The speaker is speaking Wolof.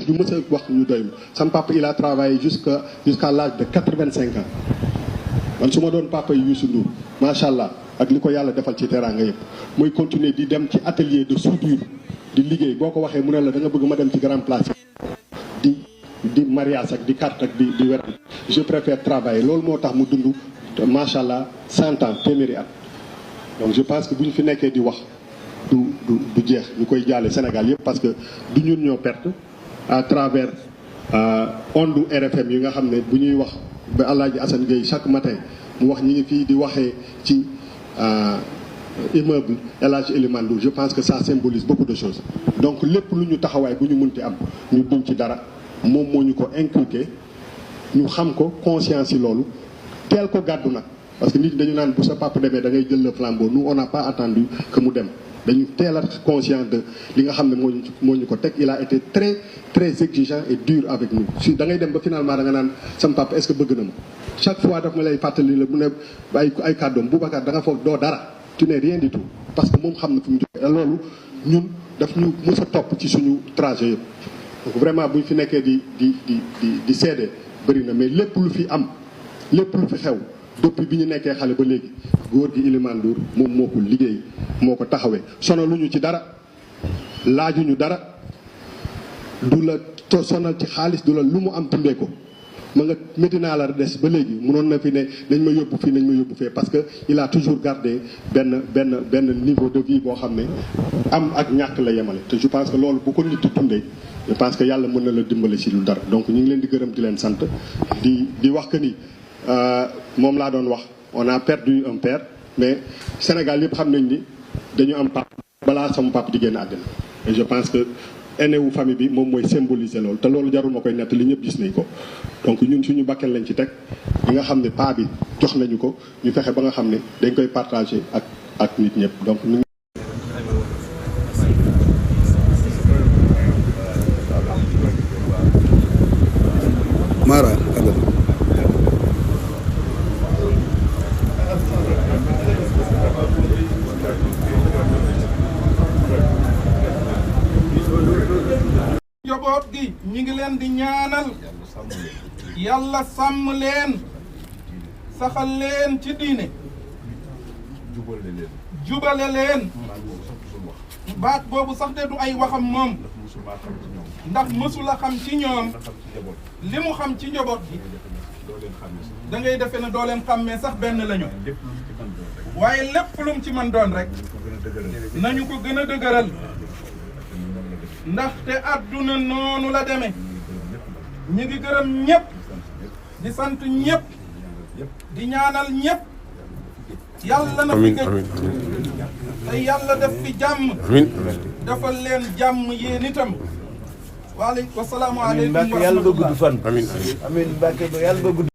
du mës a wax ñu doylu. Sama papa il a travaillé jusqu'à l'âge de 85 ans man su ma doon papa yi Youssou Ndour macha allah ak li ko yàlla defal ci teraanga yëpp muy continuer di dem ci atelier de soudure di liggéey boo ko waxee mu ne la da nga bëgg ma dem ci grand place di mariage ak di carte ak di wér. Je préfère travailler loolu moo tax mu dund macha allah 100 ans téeméeri at. Donc je pense que bu ñu fi nekkee di wax du jeex ñu koy jaale Sénégal yëpp parce que du ñun ñoo perte à travers ondu RFM yi nga xam ne bu ñuy wax ba Alaaji Assane Gueye chaque matin mu wax ñi ngi fii di waxee ci immeuble El Hadji Elimane Ndour. Je pense que ça symbolise beaucoup de choses. Donc lépp lu ñu taxawaay bu ñu munti am ñu duñ ci dara moom moo ñu ko inculqué ñu xam ko conscience yi loolu teel ko gàddu nag. Parce que nit dañu naan bu sa papa demee da ngay jël le flambeau nous on n'a pas attendu que mu dem dañu teel a conscient de li nga xam ne moo ñu ko teg. Il a été très très exigeant et dur avec nous. Si da ngay dem ba finalement da nga naan sama papa est-ce que bëgg na ma chaque fois daf ma lay fàttali la mu ne ay kàddoom Boubacar da nga foog doo dara tu n'es rien du tout parce que moom xam na fu mu jógee loolu ñun daf ñu mës a topp ci suñu trajet yëpp. Donc vraiment bu ñu fi nekkee di seede bëri na mais lépp lu fi am lépp lu fi xew. Depuis bi ñu nekkee xale ba léegi góor gi Elimane Ndour moom moo ko liggéey moo ko taxawee sonaluñu ci dara laajuñu dara du la sonal ci xaalis du la lu mu am dundee ko ma nga Médina la des ba léegi mënoon na fi ne nañ ma yóbbu fii nañ ma yóbbu fee parce que il a toujours gardé benn niveau de vie boo xam ne am ak ñàkk la yemale te je pense que loolu bu ko nit dundee je pense que yàlla mën na la dimbale si lu dara donc ñu ngi leen di gërëm di leen sant di wax que ni moom laa doon wax on a perdu un père mais Sénégal yëpp xam nañ ni dañu am papa balaa sama papa di génn àddina et je pense que aîné wu famille bi moom mooy symboliser loolu te loolu jarul ma koy nett li ñëpp gis nañ ko donc ñun suñu bakken lañ ci teg li nga xam ne paa bi jox nañu ko ñu fexe ba nga xam ne dañ koy partager ak nit ñëpp donc Mara njaboot gi ñi ngi leen di ñaanal yàlla sàmm leen saxal leen ci diine jubale leen baat boobu sax de du ay waxam moom ndax mësula xam ci ñoom li mu xam ci njaboot gi da ngay defe ne doo leen xàmmee sax benn lañu waaye lépp lum ci mën doon rek nañu ko gën a dëgëral ndaxte àdduna noonu la demee ñi ngi gërëm ñëpp di sant ñëpp di ñaanal ñëpp yàlla na fi gëj te yàlla def fi jàmm defal leen jàmm yéen itam waaleykum salaamaaleykum Mbacke yàlla ba gudd fan amiin Mbacke yàlla ba gudd